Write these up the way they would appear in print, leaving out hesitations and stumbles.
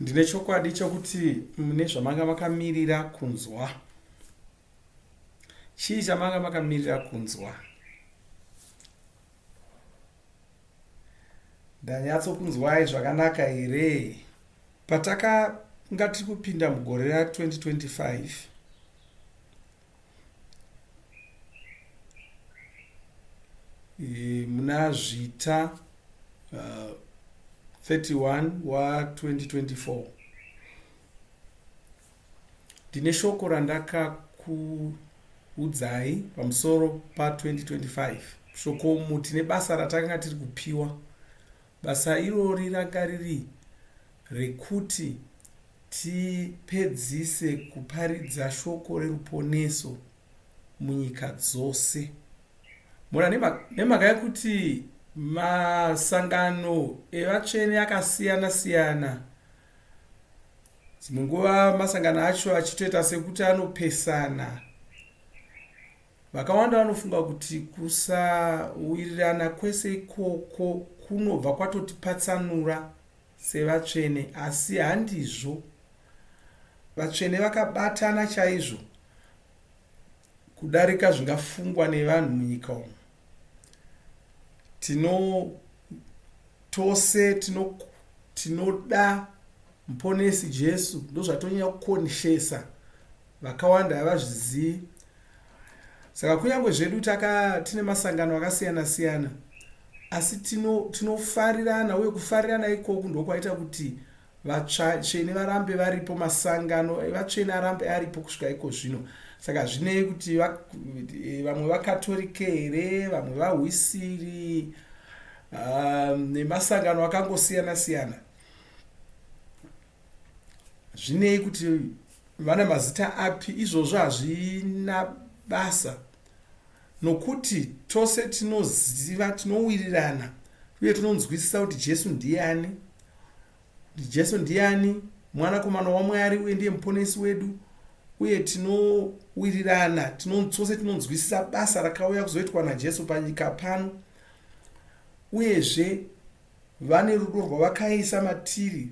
Ndine chokwadi chokuti mune zvamanga makamirira kunzwa. Chii chamanga makamirira kunzwa? Ndanyatsokunzwai zvakanaka here? Patakanga tiri kupinda mugore ra 2025, muna Zvita 31 wa 2024, ndine shoko randakakuudzai pamusoro pa 2025. Shoko umu tine basa ratakanga tiri kupiwa. Basa irori ranga riri rekuti tipedzise kuparidza shoko reruponeso munyika dzose. Mona nemhaka yekuti masangano evatsvene akasiyana siyana, dzimwe nguva masangano acho achitoita sekuti anopesana. Vakawanda vanofunga kuti kusawirirana kwese ikoko kunobva kwatotipatsanura sevatsvene, asi handizvo. Vatsvene vakabatana chaizvo kudarika zvingafungwa nevanhu munyika umu. Tino tose tino tinoda Muponesi Jesu, ndozvatonyanya kukonshesa. Vakawanda havazvizivi. Saka kunyange zvedu taka tine masangano akasiyana siyana, asi tino tinofarirana uye kufarirana ikoku ndokwaita kuti vatsvene varambe varipo, masangano evatsvene arambe aripo kusvika iko zvino. Saka hazvinei kuti vamwe vaKatorike here, vamwe vaHwisiri, nemasangano akangosiyana siyana. Zvinei kuti vane mazita api, izvozvo hazvina basa nokuti tose tinoziva, tinowirirana uye tinonzwisisa kuti Jesu ndiani. Jesu ndiani? Mwanakomana waMwari uye ndiye muponesi wedu uye tinowirirana, tose tinonzwisisa basa rakauya kuzoitwa naJesu panyika pano uyezve Vane rudo rwavakaisa matiri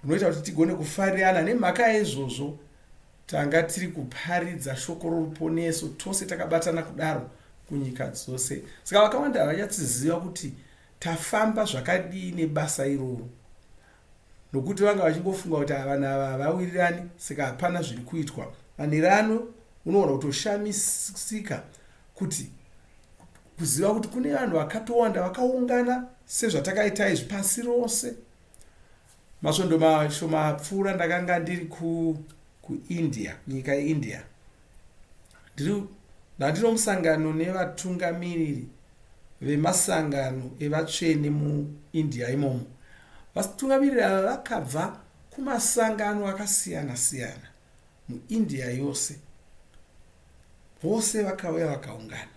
runoita kuti tigone kufarirana. Nemhaka yaizvozvo, tanga tiri kuparidza shoko roruponeso tose takabatana kudaro kunyika dzose. Saka vakawanda havanyatsoziva kuti tafamba zvakadii nebasa iroro nokuti vanga vachingofunga kuti vanhu ava havawirirani saka hapana zviri kuitwa. Manheru ano unogona kutoshamisika kuti kuziva kuti kune vanhu vakatowanda vakaungana sezvatakaita izvi pasi rose. Masvondo mashoma apfuura ndakanga ndiri kuIndia, kunyika yeIndia. Ndandino musangano nevatungamiriri vemasangano evatsvene muIndia imomo. Vatungamiriri ava vakabva kumasangano akasiyana siyana muIndia yose. Vose vakauya vakaungana.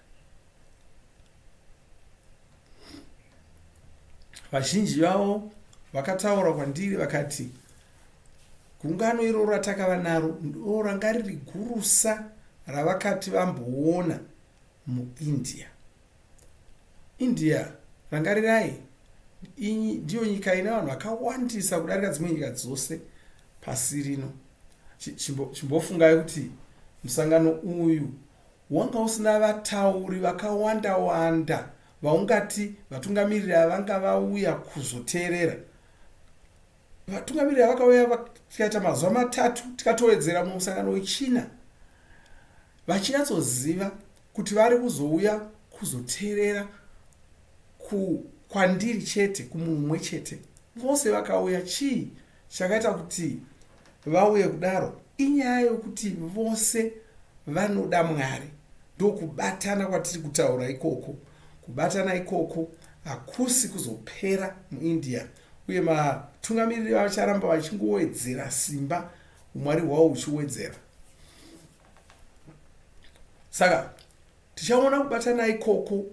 Vazhinji vavo vakataura kwandiri vakati, gungano iroro ratakava naro ndo ranga riri gurusa ravakati vamboona muIndia. India, rangarirai, ndiyo nyika ine vanhu vakawandisa kudarika dzimwe nyika dzose pasi rino. Chimbofungai kuti musangano uyu wanga usina vatauri vakawanda wanda vaungati vatungamiriri ava vanga vauya kuzoteerera. Vatungamiriri ava vakauya tikaita mazuva matatu tikatowedzera mumusangano wechina vachinyatsoziva kuti vari kuzouya kuzoteerera kwandiri chete, kumunhu mumwe chete. Vose vakauya. Chii chakaita kuti vauye kudaro? Inyaya yokuti vose vanoda Mwari. Ndokubatana kwatiri kutaura ikoko. Kubatana ikoko hakusi kuzopera muIndia, uye vatungamiriri vacharamba vachingowedzera simba, umwari hwavo huchiwedzera. Saka tichaona kubatana ikoko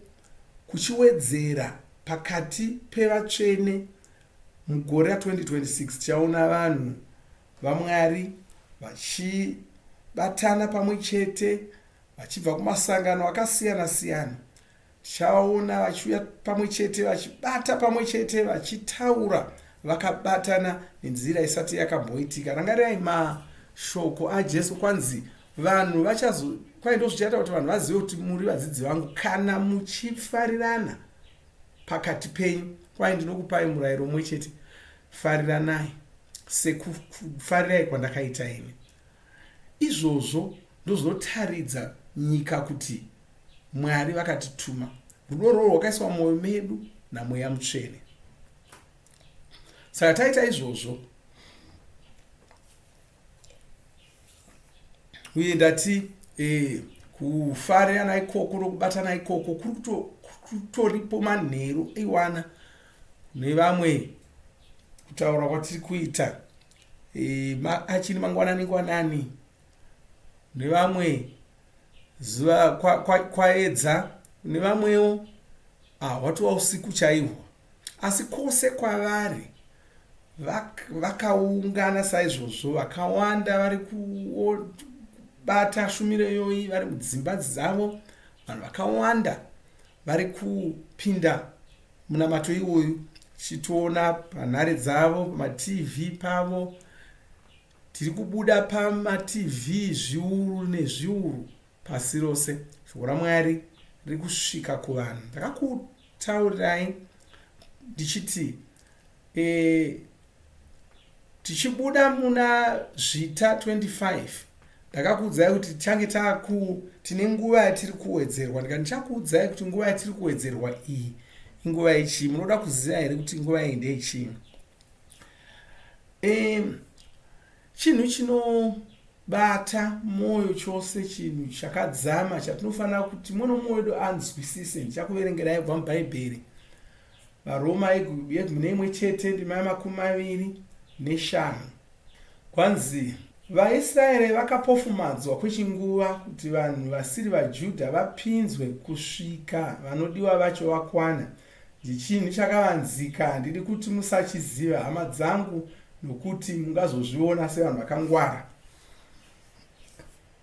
kuchiwedzera pakati pevatsvene mugore ra2026. Tichaona vanhu vaMwari vachibatana pamwe chete vachibva kumasangano akasiyana siyana. Tichavaona vachiuya pamwe chete, vachibata pamwe chete, vachitaura vakabatana nenzira isati yakamboitika. Rangarirai mashoko aJesu kwanzi vanhu vachazo kwai ndozvichaita kuti vanhu vazive kuti muri vadzidzi vangu kana muchifarirana pakati penyu. Kwai ndinokupai murayiro mumwe chete, fariranai sekufarirai kwandakaita ini. Izvozvo ndozvinotaridza nyika kuti Mwari vakatituma. Rudo rwo rwakaiswa mumwoyo medu naMweya Mutsvene. Saka taita izvozvo, uye ndati e, kufarirana ikoko nokubatana ikoko kuri kutoripo manheru iwana nevamwe kutaura kwatiri kuita e, achiri mangwanani ngwanani nevamwe zuva kwaedza kwa, kwa nevamwewo ah, watova usiku chaihwo asi kwose kwavari vakaungana saizvozvo vakawanda vari kubata shumiro iyoyi vari mudzimba dzavo vanhu vakawanda vari kupinda munamato iwoyu tichitoona panhare dzavo pamatv pavo Tiri kubuda pamaTV zviuru nezviuru pasi rose. Shoko raMwari riri kusvika kuvanhu. Ndakakutaurirai ndichiti e, tichibuda muna Zvita 25 ndakakuudzai kuti tichange taku tine nguva yatiri kuwedzerwa ndikati ndichakuudzai kuti nguva yatiri kuwedzerwa iyi inguva yechii munoda kuziva here kuti nguva iyi ndeyechii E, chinhu chinobata mwoyo chose, chinhu chakadzama chatinofanira kuti mumwe nomumwe wedu anzwisise. Ndichakuverengerai kubva muBhaibheri, VaRoma yegumi neimwe chete ndima yamakumi maviri neshanu. Kwanzi, VaIsraeri vakapofumadzwa kwechinguva kuti vanhu vasiri vaJudha vapinzwe kusvika vanodiwa vacho vakwana. Ndichinhu chakavanzika, handidi kuti musachiziva, hama dzangu, nokuti mungazozviona sevanhu vakangwara.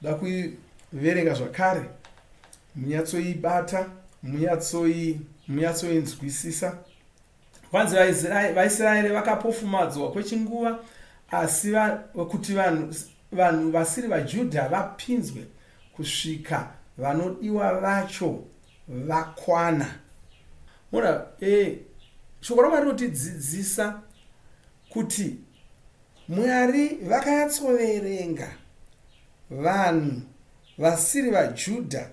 Da kuiverenga zvakare, munyatsoibata, munyatsoinzwisisa. Kwanzi vaIsraeri vakapofumadzwa kwechinguva, asi kuti vanhu vanhu vasiri vaJudha vapinzwe kusvika vanodiwa vacho vakwana. Mona, e, shoko raMwari rinotidzidzisa kuti Mwari vakanyatsoverenga vanhu vasiri vaJudha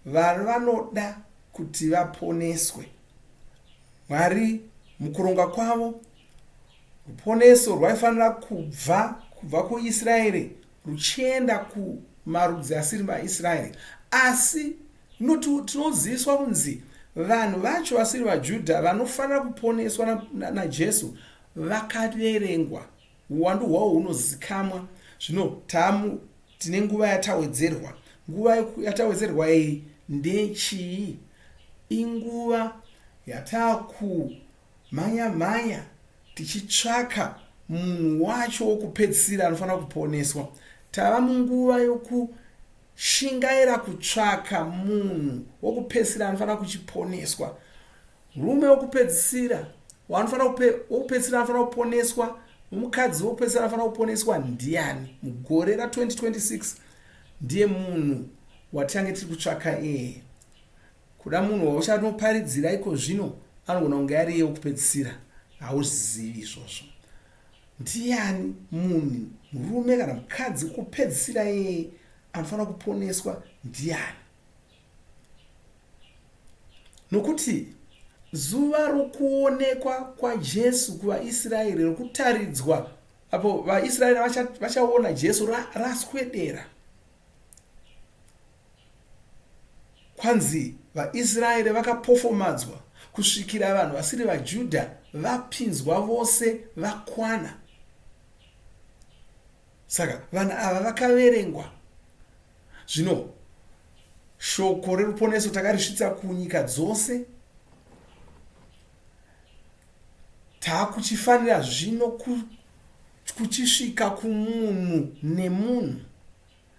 vavanoda kuti vaponeswe. Mwari mukuronga kwavo, ruponeso rwaifanira kubva kubva kuIsraeri ruchienda kumarudzi asiri maIsraeri. Asi Tinoziviswa kunzi vanhu vacho vasiri vaJudha vanofanira kuponeswa naJesu vakaverengwa. Uwandu hwavo hunozikamwa. Zvino tamu tine nguva yatawedzerwa. Nguva yatawedzerwa iyi ndechii? Inguva yatakumhanya mhanya tichitsvaka munhu wacho wokupedzisira anofanira kuponeswa. Tava munguva yoku Shingaira kutsvaka munhu wokupedzisira anofanira kuchiponeswa. Murume wokupedzisira wanofanira wokupedzisira anofanira kuponeswa, mukadzi wokupedzisira anofanira kuponeswa ndiani? Mugore ra 2026 ndiye munhu watichange tiri kutsvaka iyeye. Kuda munhu wauchanoparidzira iko zvino anogona kunge ari iye wokupedzisira. Hauzivi izvozvo. Ndiani munhu, murume kana mukadzi wokupedzisira iyeye anofanira kuponeswa ndiani? Nokuti zuva rokuonekwa kwaJesu kuvaIsraeri, rokutaridzwa apo vaIsraeri vachaona Jesu raswedera. Kwanzi vaIsraeri vakapofomadzwa kusvikira vanhu vasiri vaJudha vapinzwa vose vakwana. Saka vanhu ava vakaverengwa. Zvino shoko reruponeso takarisvitsa kunyika dzose. Takuchifanira zvino kuchisvika kumunhu nemunhu.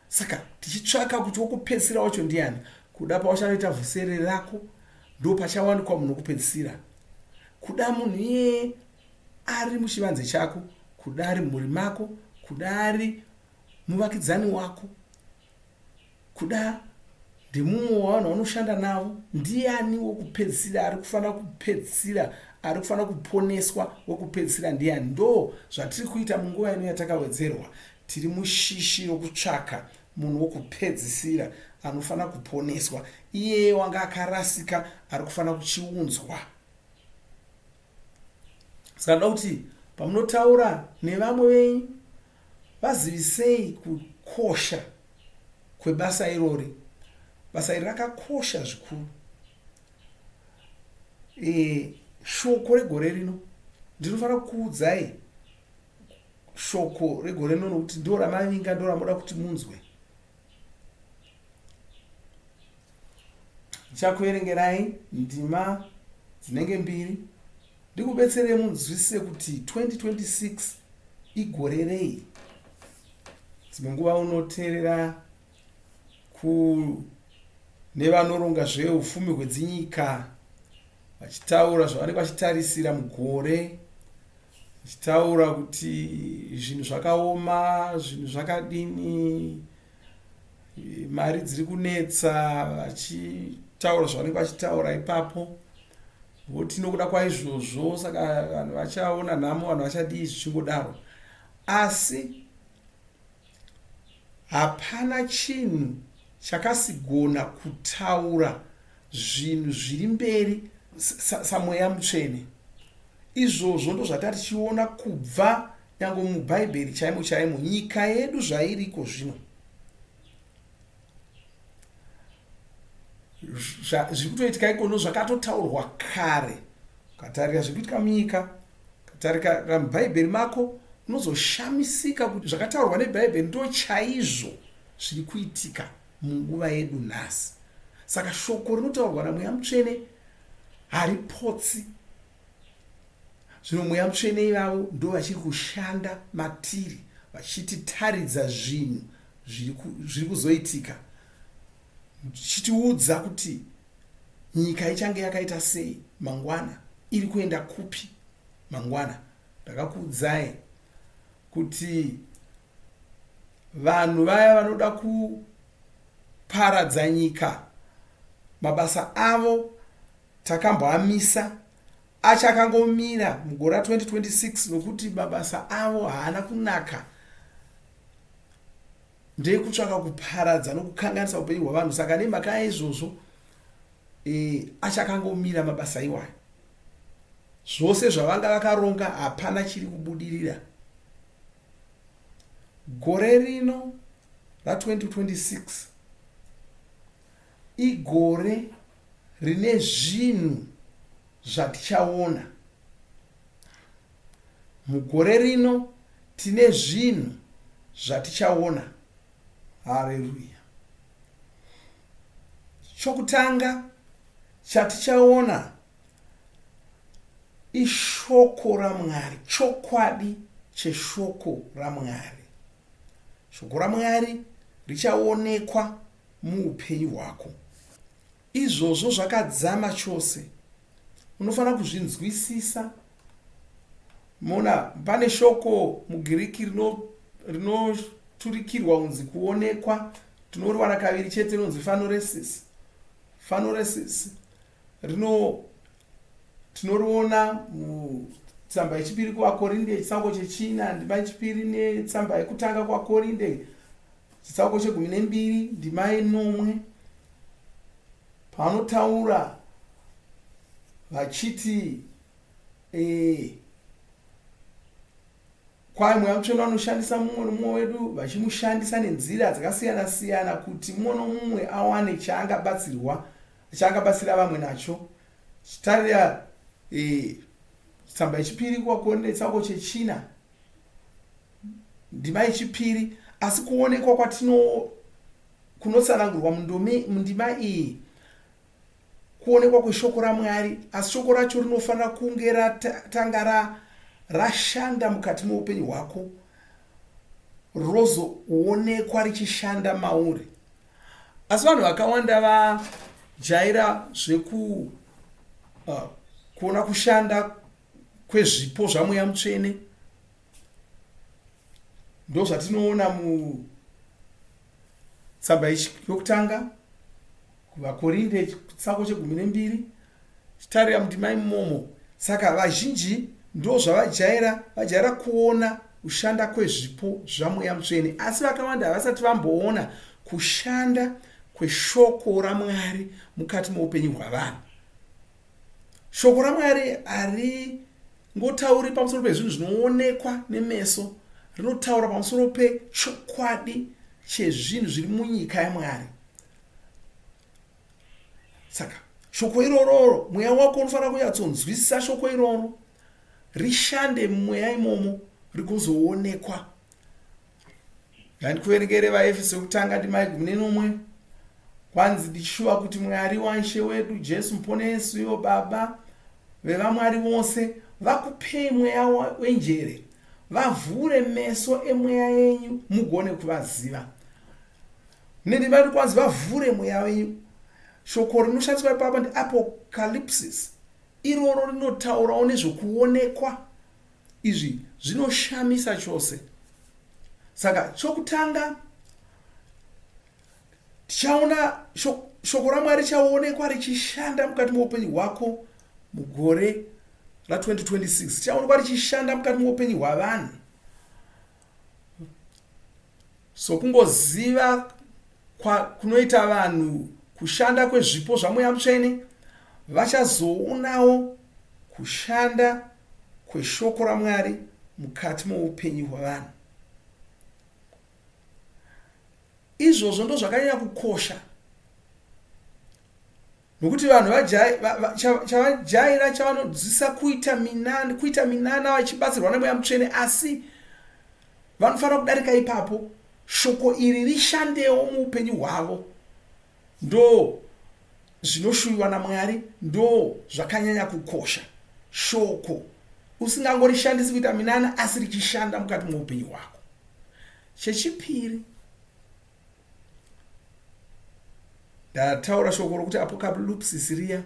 Saka tichitsvaka kuti wokupedzisira wacho ndiani, kuda pauchanoita vhuserere rako ndopachawanikwa munhu wokupedzisira. Kuda munhu iyeye ari muchivanze chako, kuda ari mumhuri mako, kuda ari muvakidzani wako, kuda ndemumwe wavanhu vanoshanda navo. Ndiani wokupedzisira ari kufanira kupedzisira, ari kufanira kuponeswa wekupedzisira ndiani? Ndo zvatiri kuita munguva ino yatakawedzerwa. Tiri mushishi rokutsvaka munhu wokupedzisira anofanira kuponeswa, iyeye wanga akarasika ari kufanira kuchiunzwa. Saka ndoda kuti pamunotaura nevamwe venyu, vazivisei kukosha kwebasa irori. Basa iri rakakosha zvikuru. Shoko regore rino ndinofanira kukuudzai shoko regore rino, nokuti ndo ramavinga, ndo ramoda kuti munzwe. Ndichakuverengerai ndima dzinenge mbiri ndikubetserei munzwisise kuti 2026 igore rei. Dzimwe nguva unoteerera kune vanoronga zveupfumi hwedzinyika vachitaura zvavanenge vachitarisira mugore, vachitaura kuti zvinhu zvakaoma, zvinhu zvakadini, mari dziri kunetsa, vachitaura zvavanenge vachitaura ipapo, voti nokuda kwaizvozvo saka vanhu vachaona nhamo, vanhu vachadii, zvichingodaro. Asi hapana chinhu chakasigona kutaura zvinhu zviri mberi saMweya Mutsvene. Izvozvo ndozvatati tichiona kubva nyange muBhaibheri chaimo chaimo. Nyika yedu zvairiko zvino, zviri kutoitika ikono zvakatotaurwa kare. Ukatarira zviri kuitika munyika, ukatarira muBhaibheri mako, unozoshamisika kuti zvakataurwa neBhaibheri ndo chaizvo zviri kuitika munguva yedu nhasi. Saka shoko rinotaurwa naMweya Mutsvene haripotsi. Zvino Mweya Mutsvene ivavo ndo vachiri kushanda matiri, vachititaridza zvinhu zviri kuzoitika, zvichitiudza kuti nyika ichange yakaita sei mangwana, iri kuenda kupi mangwana. Ndakakuudzai kuti vanhu vaya vanoda kuparadza nyika, mabasa avo takamboamisa, achakangomira mugore ra2026, nokuti mabasa avo haana kunaka, ndekutsvaka kuparadza nokukanganisa upenyu hwavanhu. Saka nemhaka yaizvozvo achakangomira mabasa iwayo. Zvose zvavanga vakaronga hapana chiri kubudirira. Gore rino ra2026 igore rine zvinhu zvatichaona. Mugore rino tine zvinhu zvatichaona. Hareruya. Chokutanga chatichaona ishoko raMwari, chokwadi cheshoko raMwari. Shoko raMwari richaonekwa muupenyu hwako. Izvozvo zvakadzama chose, unofanira kuzvinzwisisa. Mona, pane shoko muGiriki rinoturikirwa kunzi kuonekwa, tinoriwana kaviri chete, rinonzi fanoresis. Fanoresis rino tinoriona mutsamba yechipiri kuvaKorinde chitsauko chechina ndima yechipiri, netsamba yekutanga kuvaKorinde chitsauko chegumi nembiri ndima yenomwe, pavanotaura vachiti kwai Mweya Mutsvene vanoshandisa mumwe nomumwe wedu, vachimushandisa nenzira dzakasiyana siyana kuti mumwe nomumwe awane chaangabatsirwa, chaangabatsira vamwe nacho. Chitarira tsamba yechipiri kuvaKorinde chitsauko chechina ndima yechipiri. Asi kuonekwa kwatino kunotsanangurwa mundima iyi kuonekwa kweshoko raMwari, asi shoko racho rinofanira kunge ratanga rashanda mukati meupenyu hwako, rozoonekwa richishanda mauri. Asi vanhu vakawanda vajaira zveku kuona kushanda kwezvipo zvaMweya Mutsvene. Ndozvatinoona mutsamba yokutanga kuvaKorinde chitsauko chegumi nembiri chitarira mundima imomo. Saka vazhinji ndozvavajaira, vajaira kuona kushanda kwezvipo zvaMweya Mutsvene, asi vakawanda havasati vamboona kushanda kweshoko raMwari mukati meupenyu hwavanhu. Shoko raMwari haringotauri pamusoro pezvinhu zvinoonekwa nemeso, rinotaura pamusoro pechokwadi chezvinhu zviri munyika yaMwari. Saka shoko irororo, mweya wako unofanira kunyatsonzwisisa shoko iroro, rishande mumweya imomo, rigozoonekwa. Ngandikuverengere vaEfeso yekutanga ndima yegumi nenomwe. Kwanzi ndichishuva kuti Mwari waIshe wedu Jesu Muponesi uyo Baba vevamwari vose vakupei mweya wenjere vavhure meso emweya yenyu mugone kuvaziva. Nendima yedu kwanzi vavhure mweya wenyu. Shoko rinoshandiswa ipapa ndi apocalypsis. Iroro rinotaurawo nezvekuonekwa. Izvi zvinoshamisa chose. Saka chokutanga tichaona shoko raMwari richaonekwa richishanda mukati meupenyu hwako mugore ra2026. Richaonekwa richishanda mukati meupenyu hwavanhu. Sokungoziva kunoita vanhu kushanda kwezvipo zvaMweya Mutsvene, vachazoonawo kushanda kweshoko raMwari mukati moupenyu hwavanhu. Izvozvo ndozvakanyanya kukosha nokuti vanhu chavajaira chavanodzidzisa kuita minana, kuita minana vachibatsirwa nemweya mutsvene asi vanofanira kudarika ipapo shoko iri rishandewo muupenyu hwavo ndo zvinoshuviwa namwari ndo zvakanyanya kukosha shoko usingangorishandisi kuita minana asi richishanda mukati meupenyu hwako chechipiri Ndataura shoko rokuti apocalypsis riya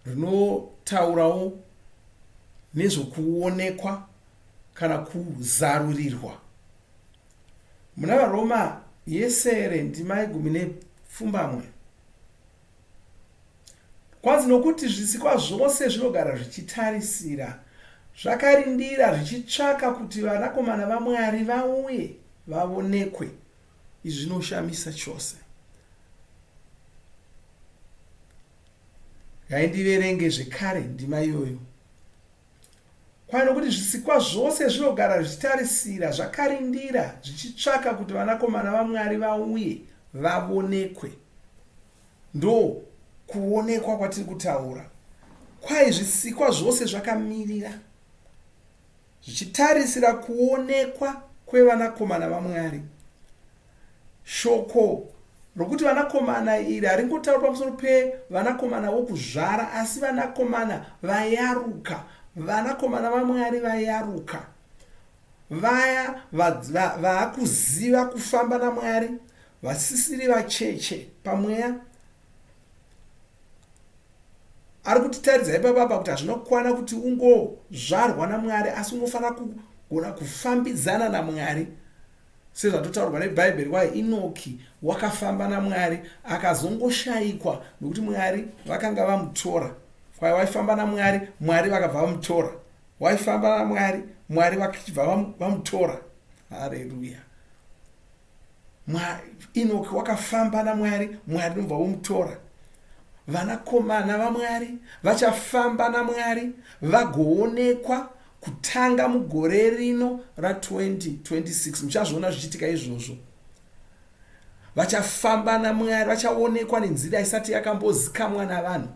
rinotaurawo nezvokuonekwa kana kuzarurirwa. Muna vaRoma yesere ndima yegumi nepfumbamwe Kwanzi nokuti zvisikwa zvose zvinogara zvichitarisira, zvakarindira, zvichitsvaka kuti vanakomana vaMwari vauye vavonekwe. Izvi zvinoshamisa chose. Ngaindiverenge zvekare ndima iyoyo. Kwai nokuti zvisikwa zvose zvinogara zvichitarisira, zvakarindira, zvichitsvaka kuti vanakomana vaMwari vauye vavonekwe. Ndo kuonekwa kwatiri kutaura. Kwai zvisikwa zvose zvakamirira, zvichitarisira kuonekwa kwevanakomana vaMwari. Shoko rokuti vanakomana iri haringotauri pamusoro pevanakomana vokuzvara, asi vanakomana vayaruka, vanakomana vaMwari vayaruka, vaya vaakuziva kufamba naMwari, vasisiri vacheche pamweya. Ari kutitaridza ipapa apa kuti hazvinokwana kuti ungozvarwa naMwari, asi unofanira kugona kufambidzana naMwari. Sezvatotaurwa neBhaibheri kwahi Inoki wakafamba naMwari akazongoshaikwa nokuti Mwari vakanga vamutora. Kwahi waifamba naMwari, Mwari vakabva vamutora. Waifamba naMwari, Mwari vakachibva vamutora. Hareruya. Inoki wakafamba naMwari, Mwari ndobva vomutora. Vanakomana vaMwari vachafamba naMwari vagoonekwa kutanga mugore rino ra 2026. Muchazviona zvichiitika izvozvo. Vachafamba naMwari, vachaonekwa nenzira isati yakambozikamwa navanhu.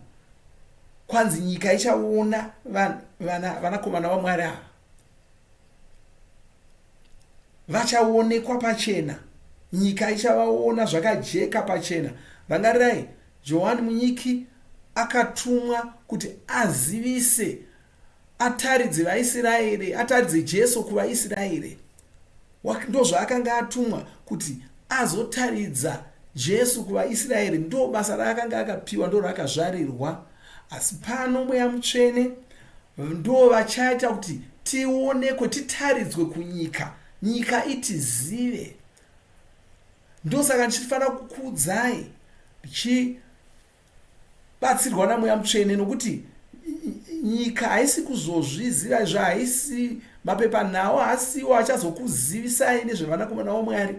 Kwanzi nyika ichaona vanakomana vaMwari ava. Vachaonekwa pachena. Nyika ichavaona zvakajeka pachena. Rangarirai, Johani Munyiki akatumwa kuti azivise ataridze vaIsiraeri, ataridze Jesu kuvaIsiraeri. Ndozvaakanga atumwa kuti azotaridza Jesu kuvaIsiraeri. Ndo basa raakanga akapiwa, ndo raakazvarirwa. Asi pano Mweya Mutsvene ndo vachaita kuti tionekwe, titaridzwe kunyika, nyika itizive. Ndosaka ndichifanira kukuudzai ndichibatsirwa naMweya Mutsvene, nokuti nyika haisi kuzozviziva izvo, haisi mapepanhau haasiwo achazokuzivisai nezvevanakomana vaMwari.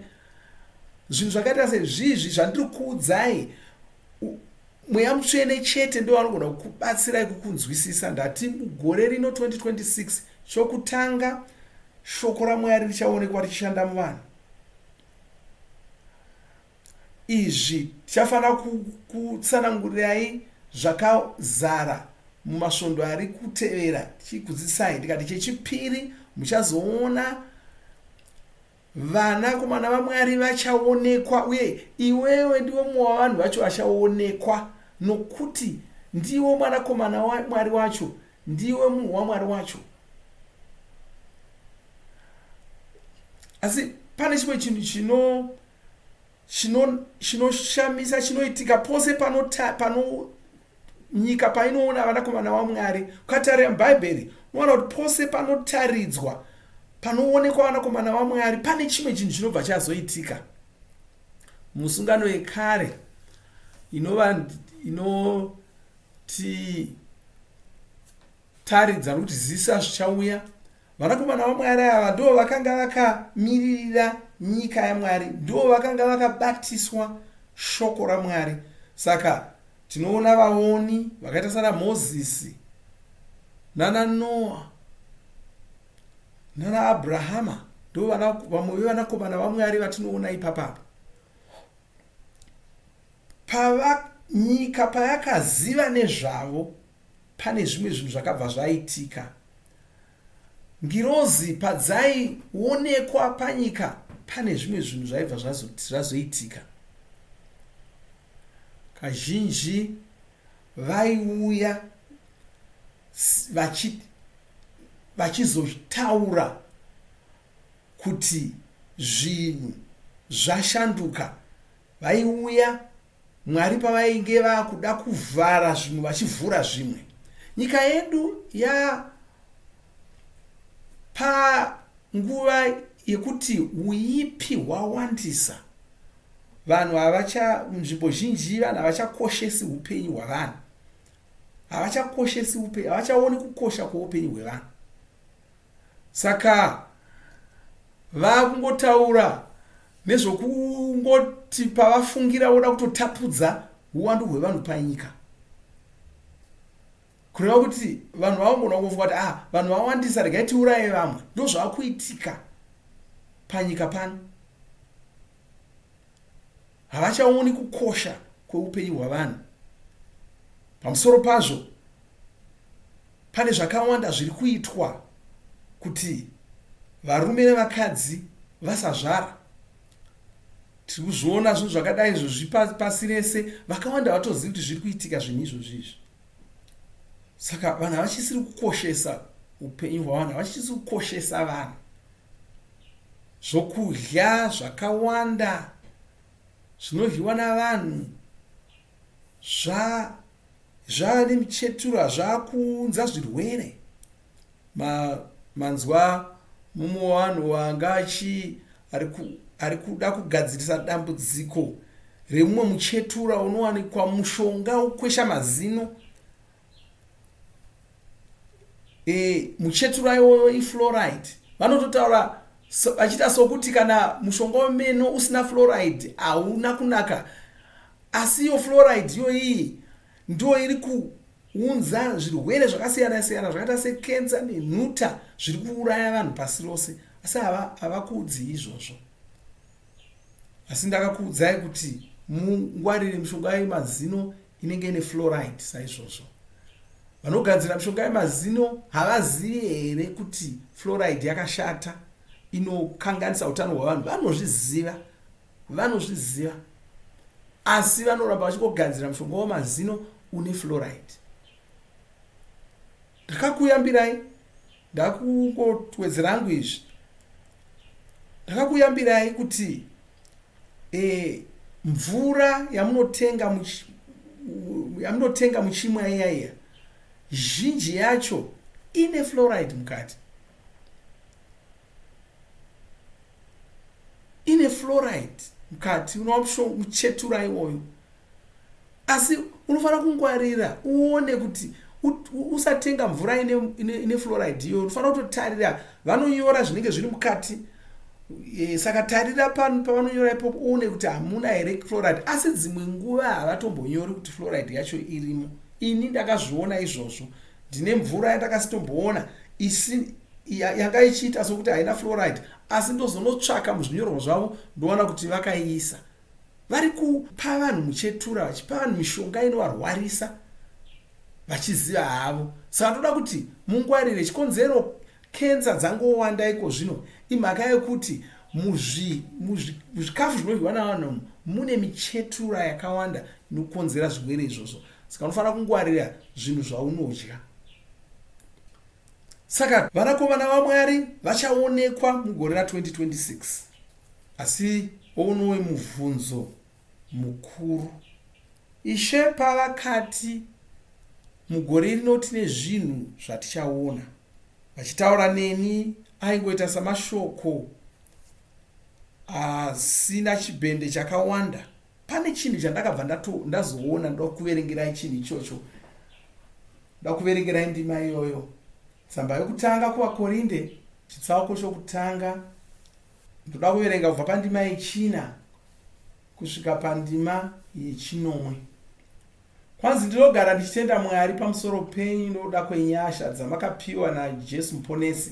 Zvinhu zvakaita sezvizvi zvandiri kuudzai, Mweya Mutsvene chete ndiwo anogona kukubatsirai kukunzwisisa. Ndati mugore rino 2026, chokutanga shoko raMwari richaonekwa richishanda muvanhu. Izvi tichafanira kutsanangurirai zvakazara mumasvondo ari kutevera tichikudzidzisai. Ndikati chechipiri, muchazoona Vanakomana vaMwari vachaonekwa, uye iwewe ndiwe mumwe wavanhu vacho vachaonekwa, nokuti ndiwe mwanakomana waMwari wacho, ndiwe munhu waMwari wacho. Asi pane chimwe chinhu chino chinoshamisa chinoitika pose pano pano nyika painoona vanakomana vaMwari. Ukatarira muBhaibheri unoona kuti pose panotaridzwa, panoonekwa vanakomana vaMwari, pane chimwe chinhu chinobva chazoitika. Musungano yekare inova inotitaridza nokuti zisa zvichauya, vanakomana vaMwari ava ndivo vakanga vakamiririra nyika yaMwari, ndivo vakanga vakabatiswa shoko raMwari. Saka Tinoona vaoni vakaita sana Mozisi nana Noa nana Abrahama ndo vamwe vevanakomana vaMwari vatinoona ipapapa. Pava nyika payakaziva nezvavo, pane zvimwe zvinhu zvakabva zvaitika. Ngirozi padzaionekwa panyika, pane zvimwe zvinhu zvaibva zvazoitika. Kazhinji vaiuya vachizotaura kuti zvinhu zvashanduka. Vaiuya Mwari pavainge vakuda kuvhara zvimwe vachivhura zvimwe. Nyika yedu ya panguva yekuti uipi hwawandisa. Vanhu havacha nzvimbo zhinji vanhu havachakoshesi upenyu hwavanhu. Havachakoshesi upenyu, havachaoni kukosha kweupenyu hwevanhu. Saka vakungotaura nezvokungoti pavafungira voda kutotapudza uwandu hwevanhu panyika. Kureva kuti vanhu vavangona kungofunga kuti ah, vanhu vawandisa regai tiuraye vamwe. Ndozvakuitika panyika pano. Havachaoni kukosha kweupenyu hwavanhu. Pamusoro pazvo, pane zvakawanda zviri kuitwa kuti varume nevakadzi vasazvara. Tiri kuzviona zvinhu zvakadai izvozvi pasi rese, vakawanda havatozivi kuti zviri kuitika zvinhu izvozvi izvi. Saka vanhu havachisiri kukoshesa upenyu hwavanhu, havachisiri kukoshesa vanhu. Zvokudya zvakawanda zvinodyiwa navanhu zva zvava nemichetura zvakuunza zvirwere. Ma, manzwa mumwe wevanhu wanga achi ari, ku, ari kuda kugadzirisa dambudziko remumwe muchetura unowanikwa mushonga wokukwesha mazino. E, muchetura iwoyo ifluoride. Vanototaura vachiita sokuti kana mushonga wemeno usina fluoride hauna kunaka. Asi iyo fluoride iyoyi ndiyo iri kuunza zvirwere zvakasiyana siyana zvakaita sekensa nenhuta zviri kuuraya vanhu pasi rose. Asi havakuudzii izvozvo. Asi ndakakuudzai kuti mungwarire mishonga yemazino inenge ine fluoride saizvozvo. Vanogadzira mishonga yemazino havazivi here kuti fluoride yakashata inokanganisa utano hwavanhu? Vanozviziva. Vanozviziva asi vanoramba vachingogadzira mushonga wemazino une fluoride. Ndakakuyambirai, ndakungowedzera hangu izvi. Ndakakuyambirai kuti e, mvura yamunotenga yamunotenga muchimwa iya iya. Zhinji yacho ine fluoride mukati. Ine fluoride mukati unova muchetura iwoyo. Asi unofanira kungwarira uone kuti usatenga mvura ine, ine, ine fluoride iyoyo. Unofanira kutotarira vanonyora zvinenge zviri mukati. E, saka tarira pavanonyora ipopo uone kuti hamuna here fluoride. Asi dzimwe nguva havatombonyori kuti fluoride yacho irimo. Ini ndakazviona izvozvo. Ndine mvura yandakasitomboona isi yanga ichiita sokuti haina fluoride, asi ndozonotsvaka muzvinyorwa zvavo ndowana kuti vakaiisa. Vari kupa vanhu muchetura, vachipa vanhu mishonga inovarwarisa vachiziva havo. Saka ndoda kuti mungwarire. Chikonzero kenza dzangowanda iko zvino imhaka yekuti muzvikafu zvinodyiwa navanhu mune michetura yakawanda inokonzera zvirwere izvozvo. Saka unofanira kungwarira zvinhu zvaunodya. Saka vanakomana vaMwari vachaonekwa mugore ra2026. Asi ounowe mubvunzo mukuru. Ishe pavakati mugore rino tine zvinhu zvatichaona, vachitaura neni aingoita samashoko asina chibhende chakawanda. Pane chinhu chandakabva ndazoona, ndoda kuverengerai chinhu ichocho, ndoda kuverengerai ndima iyoyo. Tsamba yokutanga kuvaKorinde, chitsauko chokutanga, ndoda kuverenga kubva pandima yechina kusvika pandima yechinomwe. Kwanzi, ndinogara ndichitenda Mwari pamusoro penyu nokuda kwenyasha dzamakapiwa naJesu Muponesi,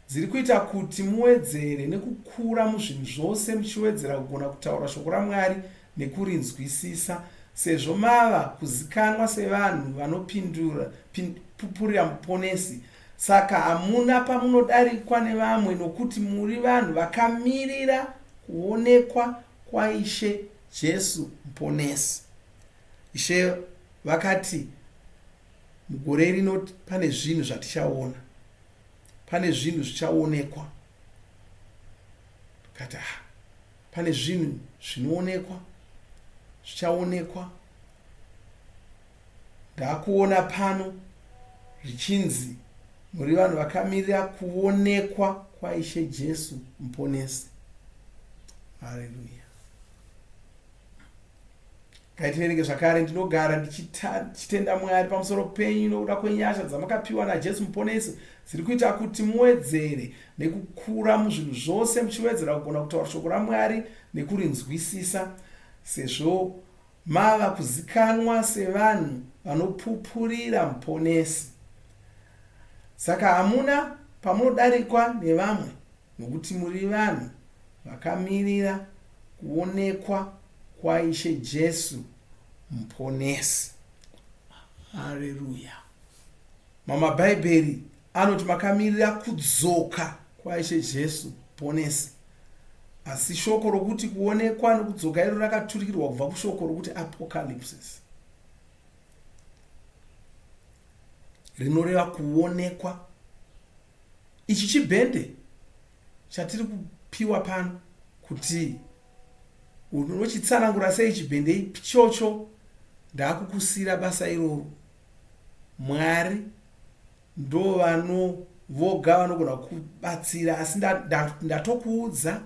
dziri kuita kuti muwedzere nekukura muzvinhu zvose, muchiwedzera kugona kutaura shoko raMwari nekurinzwisisa, sezvo mava kuzikanwa sevanhu vanopindura pupurira Muponesi. Saka hamuna pamunodarikwa nevamwe, nokuti muri vanhu vakamirira kuonekwa kwaIshe Jesu Muponesi. Ishe vakati mugore rino pane zvinhu zvatichaona, pane zvinhu zvichaonekwa. Kati ah, pane zvinhu zvinoonekwa zvichaonekwa. Ndakuona pano zvichinzi muri vanhu vakamirira kuonekwa kwaIshe Jesu Muponesi. Haleluya. Ngaitiverenge zvakare, ndinogara ndichitenda Mwari pamusoro penyu nokuda kwenyasha dzamakapiwa naJesu Muponesi, dziri kuita kuti muwedzere nekukura muzvinhu zvose, muchiwedzera kugona kutaura shoko raMwari nekurinzwisisa, sezvo mava kuzikanwa sevanhu vanopupurira Muponesi. Saka hamuna pamunodarikwa nevamwe, nokuti muri vanhu vakamirira kuonekwa kwaIshe Jesu Muponesi. Hareruya. Mamwe mabhaibheri anoti makamirira kudzoka kwaIshe Jesu Muponesi. Asi shoko rokuti kuonekwa nokudzoka iro rakaturikirwa kubva kushoko rokuti apocalypsis, rinoreva kuonekwa. Ichi chibhende chatiri kupiwa pano kuti unochitsanangura sei chibhende ichocho, ndakukusira basa iroro. Mwari ndovano voga vanogona kubatsira, asi ndatokuudza,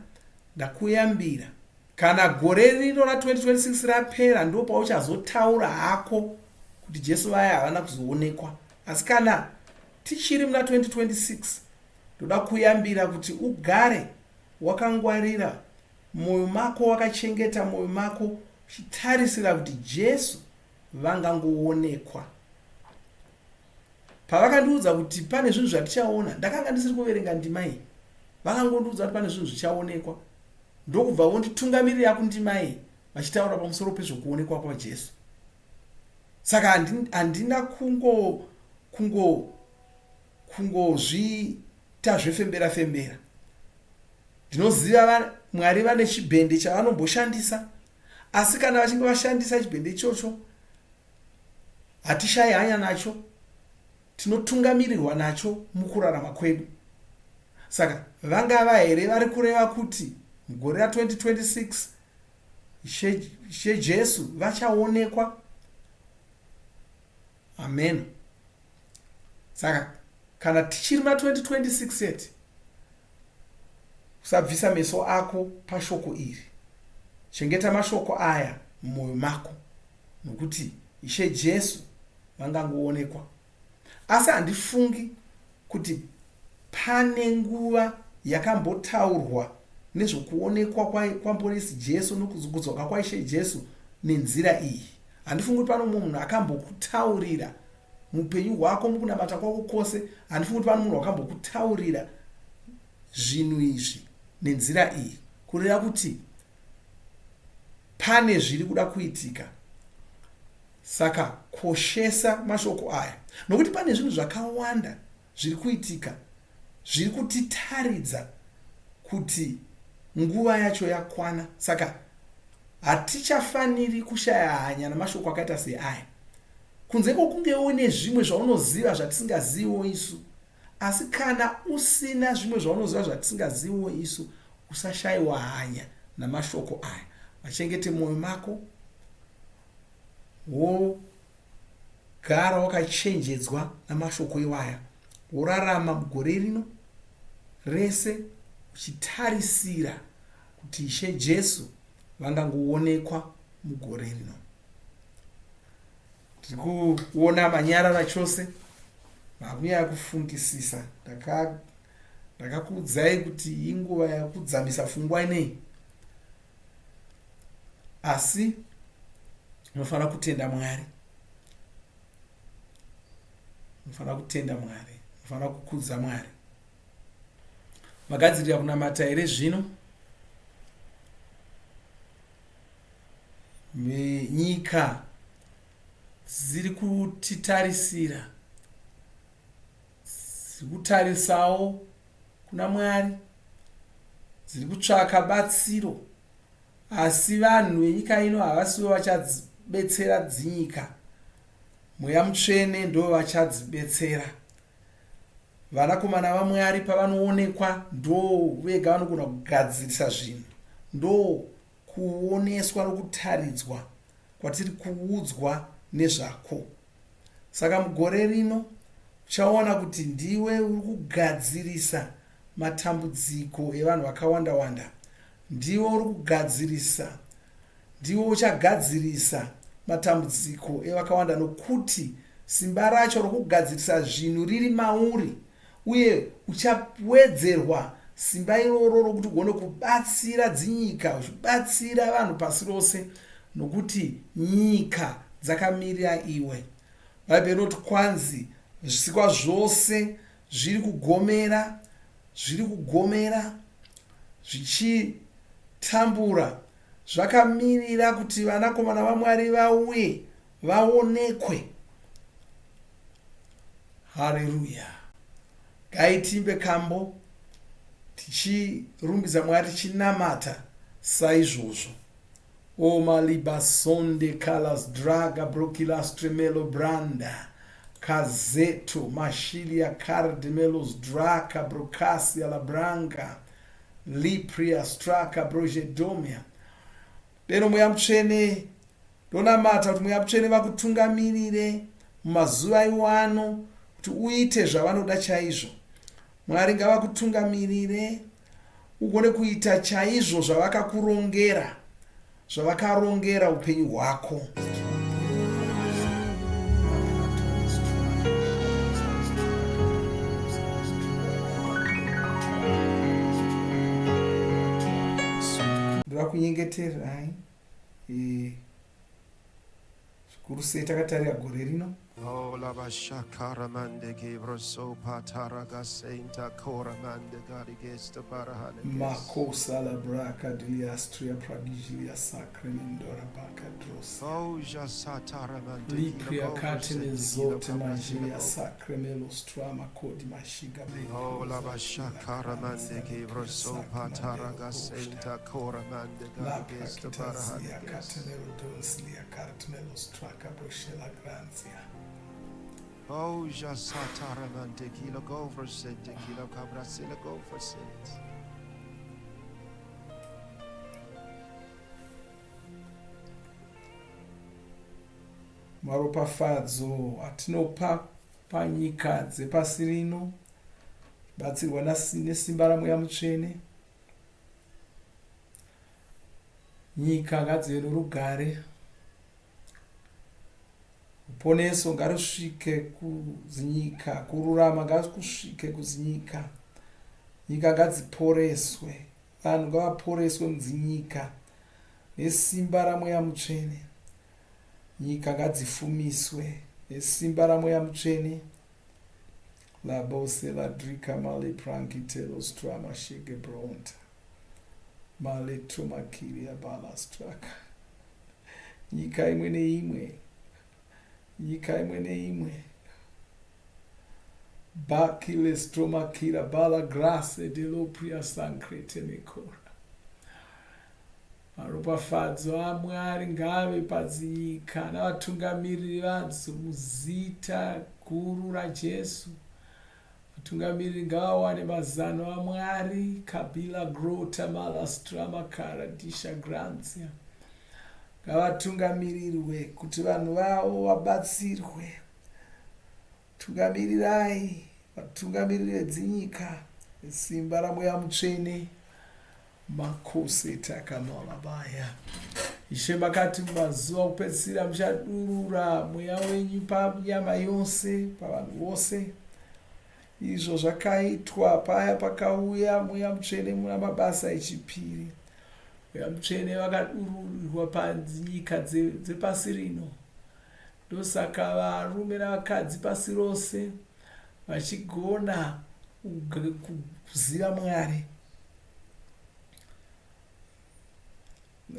ndakuyambira. Kana gore rino ra2026 rapera, ndo pauchazotaura hako kuti Jesu vaya havana kuzoonekwa. Asi kana tichiri muna 2026, ndoda kuyambira kuti ugare wakangwarira mwoyo mako, wakachengeta mwoyo mako uchitarisira kuti Jesu vangangoonekwa. Pavakandiudza kuti pane zvinhu zvatichaona, ndakanga ndisiri kuverenga ndima iyi. Vakangondiudza kuti pane zvinhu zvichaonekwa, ndokubva vonditungamirira kundima iyi vachitaura pamusoro pezvokuonekwa kwaJesu. Saka handina kungo kungo kungozviita zvefembera fembera. Ndinoziva Mwari vane chibhende chavanomboshandisa, asi kana vachinge vashandisa chibhende ichocho, hatishayi hanya nacho, tinotungamirirwa nacho mukurarama kwedu. Saka vangava here vari kureva kuti mugore ra2026 Ishe Jesu vachaonekwa? Amen. Saka kana tichiri muna 2026 chete, usabvisa meso ako pashoko iri. Chengeta mashoko aya mumwoyo mako, nokuti Ishe Jesu vangangoonekwa. Asi handifungi kuti pane nguva yakambotaurwa nezvokuonekwa kwaMponesi Jesu nokudzoka kwaIshe Jesu nenzira iyi. Handifungi kuti pano mumwe munhu akambokutaurira muupenyu hwako, mukunamata kwako kwose, handifungi kuti pano munhu wakambokutaurira zvinhu izvi nenzira iyi. Kureva kuti pane zviri kuda kuitika. Saka koshesa mashoko aya nokuti pane zvinhu zvakawanda zviri kuitika zviri kutitaridza kuti nguva yacho yakwana. Saka hatichafaniri kushaya hanya namashoko akaita seaya. Kunze kwokunge uine zvimwe zvaunoziva zvatisingaziviwo isu. Asi kana usina zvimwe zvaunoziva zvatisingaziviwo isu, usashayiwa hanya namashoko aya. Machengete mwoyo mako, wogara wakachenjedzwa namashoko iwaya, worarama mugore rino rese uchitarisira kuti Ishe Jesu vangangoonekwa mugore rino. Tiri kuona manyarara chose, makunyanya kufungisisa. Ndakakuudzai kuti inguva yekudzamisa pfungwa inei, asi unofanira kutenda Mwari, unofanira kutenda Mwari, unofanira kukudza Mwari. Magadzirira kunamata here zvino? Nyika dziri kutitarisira, dziri kutarisawo kuna Mwari, dziri kutsvaka batsiro, asi vanhu venyika ino havasivo vachadzibetsera dzinyika. Mweya Mutsvene ndo vachadzibetsera. Vanakomana vaMwari pavanoonekwa ndo vega vanogona kugadzirisa zvinhu, ndo kuoneswa nokutaridzwa kwatiri kuudzwa nezvako. Saka mugore rino uchaona kuti ndiwe uri kugadzirisa matambudziko evanhu vakawanda wanda. Ndiwe uri kugadzirisa, ndiwe uchagadzirisa matambudziko evakawanda nokuti simba racho rokugadzirisa zvinhu riri mauri uye uchawedzerwa simba iroro rokuti ugone kubatsira dzinyika, uchibatsira vanhu pasi rose, nokuti nyika dzakamirira iwe. Bhaibheri rinoti kwanzi zvisikwa zvose zviri kugomera, zviri kugomera zvichitambura, zvakamirira kuti vanakomana vaMwari vauye vaonekwe. Hareruya! Ngaitimbe kambo tichirumbidza Mwari tichinamata saizvozvo. O maliba sonde kalas draga brokilas tremelo branda kazeto mashilia cardemelos draka brokasia labranka lipria straka brojedomia. Deno Mweya Mutsvene, ndonamata kuti Mweya Mutsvene vakutungamirire mumazuva iwano kuti uite zvavanoda chaizvo. Mwari ngavakutungamirire ugone kuita chaizvo zvavakakurongera, zvavakarongera upenyu hwako. Ndoda kunyengeterai eh, zvikuru sei takatarira gore rino. Oh, labashakaramande gebrosopataragasainta koramande garigesta barahaneges. Makosa la braka diliastria pragijilia sacremendora baka drosa. Oh, jasataramande Lipria katene zote majilia sacremelo strama kodi mashiga Oh, labashakaramande gebrosopataragasainta koramande La garigesta prakitazia barahaneges. katenero donslia kartmelo straka broshela granzia. Oh, jasataramande kilo goversente kilo cabrasila goversente. Maropafadzo atinopa panyika dzepasi rino, batsirwa nesimba raMweya Mutsvene. Nyika ngadzive norugare. Ruponeso ngarusvike kuzinyika, kururama ngakusvike kuzinyika. Nyika ngadziporeswe, vanhu ngavaporeswe mudzinyika nesimba raMweya Mutsvene. Nyika ngadzifumiswe nesimba raMweya Mutsvene. La bose la drika male prankitelo strama shege bronta. Male tromakiria balastraka. Nyika imwe neimwe. Nyika imwe neimwe. Bakile stromakira bala grace de lopria sancrete mekora. Maropafadzo aMwari ngaave padzinyika navatungamiriri vadzo muzita guru raJesu. Vatungamiriri ngavawane mazano aMwari. Kabila grota malastrama karadisha grantia. Ngavatungamirirwe kuti vanhu vavo vabatsirwe. Tungamirirai vatungamiriri vedzinyika nesimba raMweya Mutsvene. Makose takamalabaya. Ishe makati mumazuva okupedzisira muchadurura mweya wenyu panyama yose, pavanhu vose. Izvo zvakaitwa paya pakauya Mweya Mutsvene muna Mabasa echipiri. Mweya Mutsvene vakadururirwa panyika dzepasi rino. Ndosaka varume navakadzi pasi rose vachigona kuziva Mwari.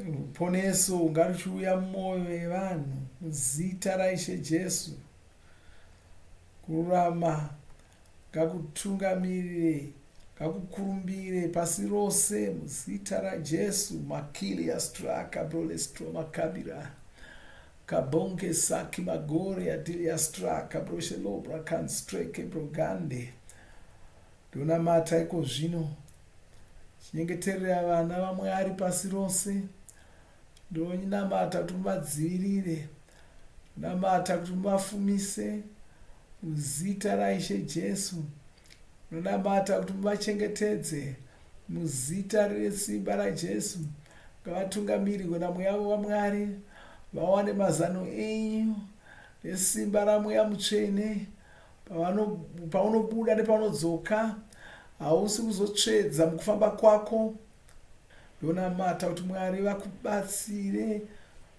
Ruponeso ngaruchiuya mumwoyo yevanhu muzita raIshe Jesu. Kururama ngakutungamirire, ngakukurumbire pasi rose muzita raJesu. Makilia straka brolestroma kabira kabonke saki magore adilia straka broshelobra kanstreke brogande. Ndonamata iko zvino chinyengeterera vana vaMwari pasi rose. Ndonamata kuti muvadzivirire. Ndonamata kuti muvafumise muzita raIshe Jesu. Ndonamata kuti muvachengetedze muzita resimba raJesu. Ngavatungamirirwe naMweya waMwari, vawane mazano enyu nesimba raMweya Mutsvene. Paunobuda nepaunodzoka, hausi kuzotsvedza mukufamba kwako. Ndonamata kuti Mwari vakubatsire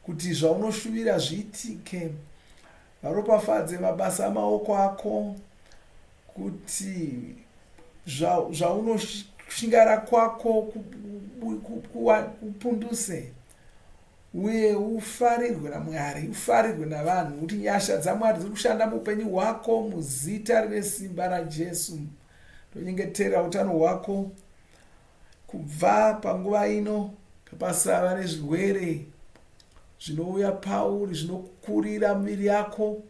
kuti zvaunoshuvira zviitike. Varopafadze mabasa amaoko ako kuti zvaunoshingaira kwako kupunduse uye ufarirwe naMwari, ufarirwe navanhu, kuti nyasha dzaMwari dziri kushanda muupenyu hwako muzita rine simba raJesu. Ndonyengetera utano hwako kubva panguva ino ngapasava nezvirwere zvinouya pauri zvinokurira miviri yako.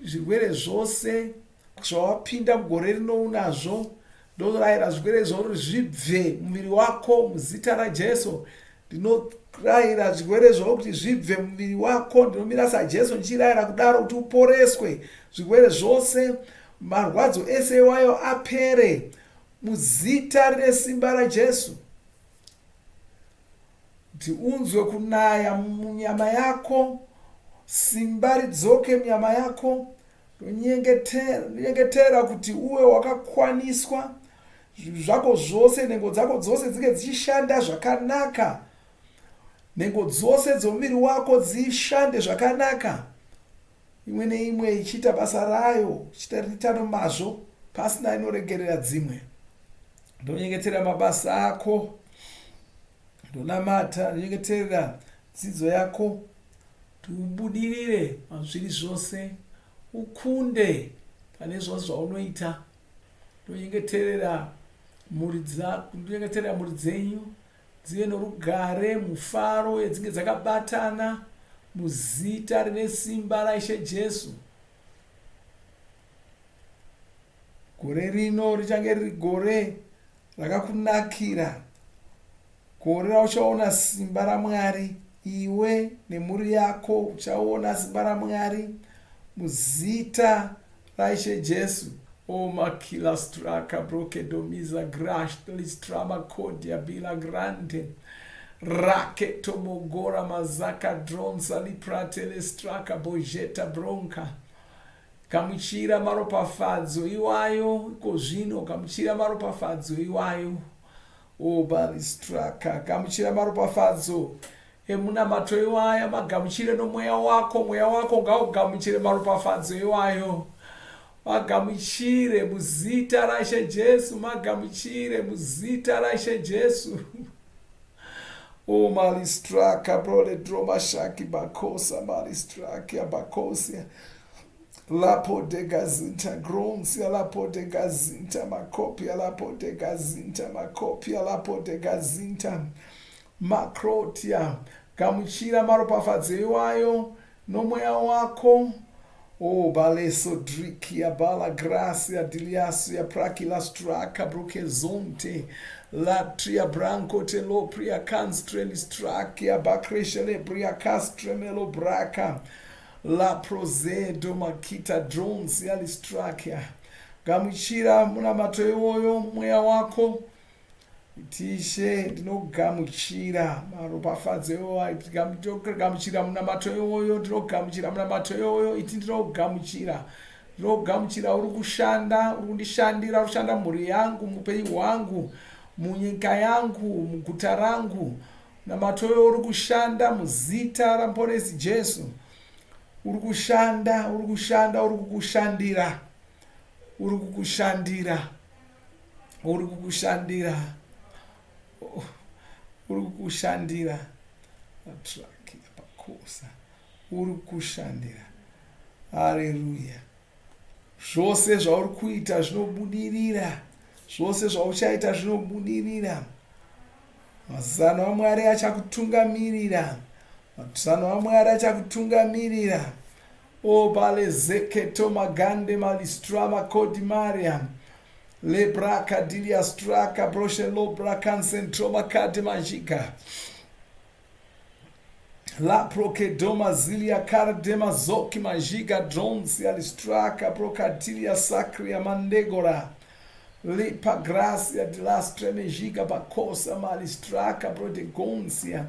Zvirwere zvose zvawapinda mugore rino unazvo, ndorayira zvirwere izvozvo zvibve muviri wako muzita raJesu. Ndinorayira zvirwere zvavo kuti zvibve muviri wako. Ndinomira saJesu ndichirayira kudaro kuti uporeswe zvirwere zvose, marwadzo ese iwayo apere muzita rine simba raJesu. Kuti unzwe kunaya munyama yako, simba ridzoke munyama yako. Ndonyengetera kuti uve wakakwaniswa, zvinhu zvako zvose, nhengo dzako dzose dzinge dzichishanda zvakanaka, nhengo dzose dzomuviri wako dzishande zvakanaka, imwe neimwe ichiita basa rayo, ichiita nomazvo, pasina inoregerera dzimwe. Ndonyengetera mabasa ako, ndonamata, ndonyengeterera dzidzo yako, kuti ubudirire pazviri zvose, ukunde pane zvose zvaunoita. Ndonyengeterera mhuri dzako, ndonyengeterera mhuri dzenyu dzive norugare, mufaro uye dzinge dzakabatana muzita rine simba raIshe Jesu. Gore rino richange riri gore rakakunakira, gore rauchaona simba raMwari. Iwe nemhuri yako uchaona simba raMwari. Muzita raIshe Jesu. O makila straka brokedomiza grash listrama kodia bila grande raketomogora mazaka dronsa lipratele straka bojeta bronka. Gamuchira maropafadzo iwayo iko zvino, gamuchira maropafadzo iwayo. O balistraka, gamuchira maropafadzo emunamato iwaya, magamuchire nomweya wako, mweya wako ngaugamuchire maropafadzo iwayo. Magamuchire muzita raIshe Jesu, magamuchire muzita raIshe Jesu. O malistraka brole droma shaki bakosa malistrakia bakosia lapo degazinta gronsia lapo degazinta makopia lapo degazinta makopia lapo degazinta makrotia. Gamuchira maropafadzo iwayo nomweya wako. O baleso drikia bala gracia diliasia prakilastraka brokezonte latria branco telopria canstrelistrakia bakreshelebria castremelo braka la prozedo makita dronsia listrakia. Gamuchira munamato iwoyo mweya wako. Tishe, ndinogamuchira maropafadzo iwoyo, ndinogamuchira munamato iwoyo, ndinogamuchira munamato iwoyo. Iti ndinogamuchira, ndinogamuchira. Uri kushanda, uri kundishandira, uri kushanda mhuri yangu, muupenyu hwangu, munyika yangu, muguta rangu. Munamato iwoyo uri kushanda muzita raMuponesi Jesu. Uri kushanda, uri kushanda, uri kukushandira, uri kukushandira, uri kukushandira, uri kukushandira. Traki pakosa, uri kukushandira. Haleluya. Zvose zvauri kuita zvinobudirira, zvose zvauchaita zvinobudirira. Mazano aMwari achakutungamirira, mazano aMwari achakutungamirira. O balezeketo magande malistrama kodi maria lebraka dilia straka broshelobra kansentroma kade majika la prokedoma zilia kardema zoki majiga dronsia listraka brokatilia sacria mandegora lipa gracia dilastre mejiga bakosa malistraka brodegonsia.